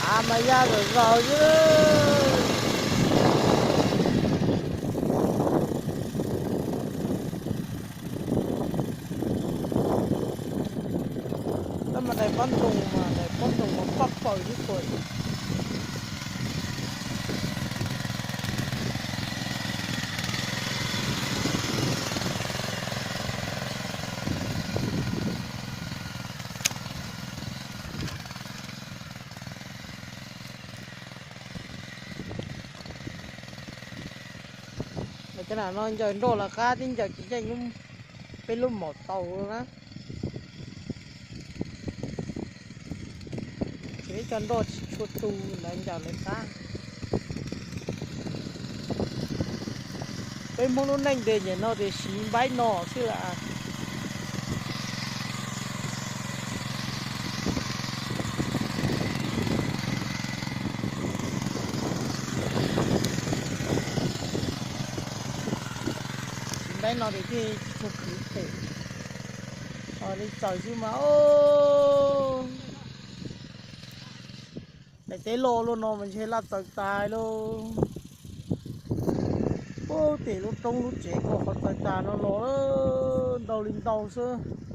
Av mas ya zom zaws xwb. Tab mas daim pob ntoo mas daim pob ntoo mas paj paws xwb puas. Cov no ncaws nroj los qab, tib ncaws ces yeej peb lub maum tau na. Ces ib co nroj tsis tshua tu lawv ncaws lawv qab. Peb Hmoob lub neej de nyem no ces siv npaib no xwb las. Siv npaib no ces thiaj tsis tshua khwv phem. Li txaws xwb mas. Daim teb loj luaj no mas ntshe laj txaws tas lauj. Puag tim lub roob lub tsev ko qhov txaws tas no los ntau li ntau xwb.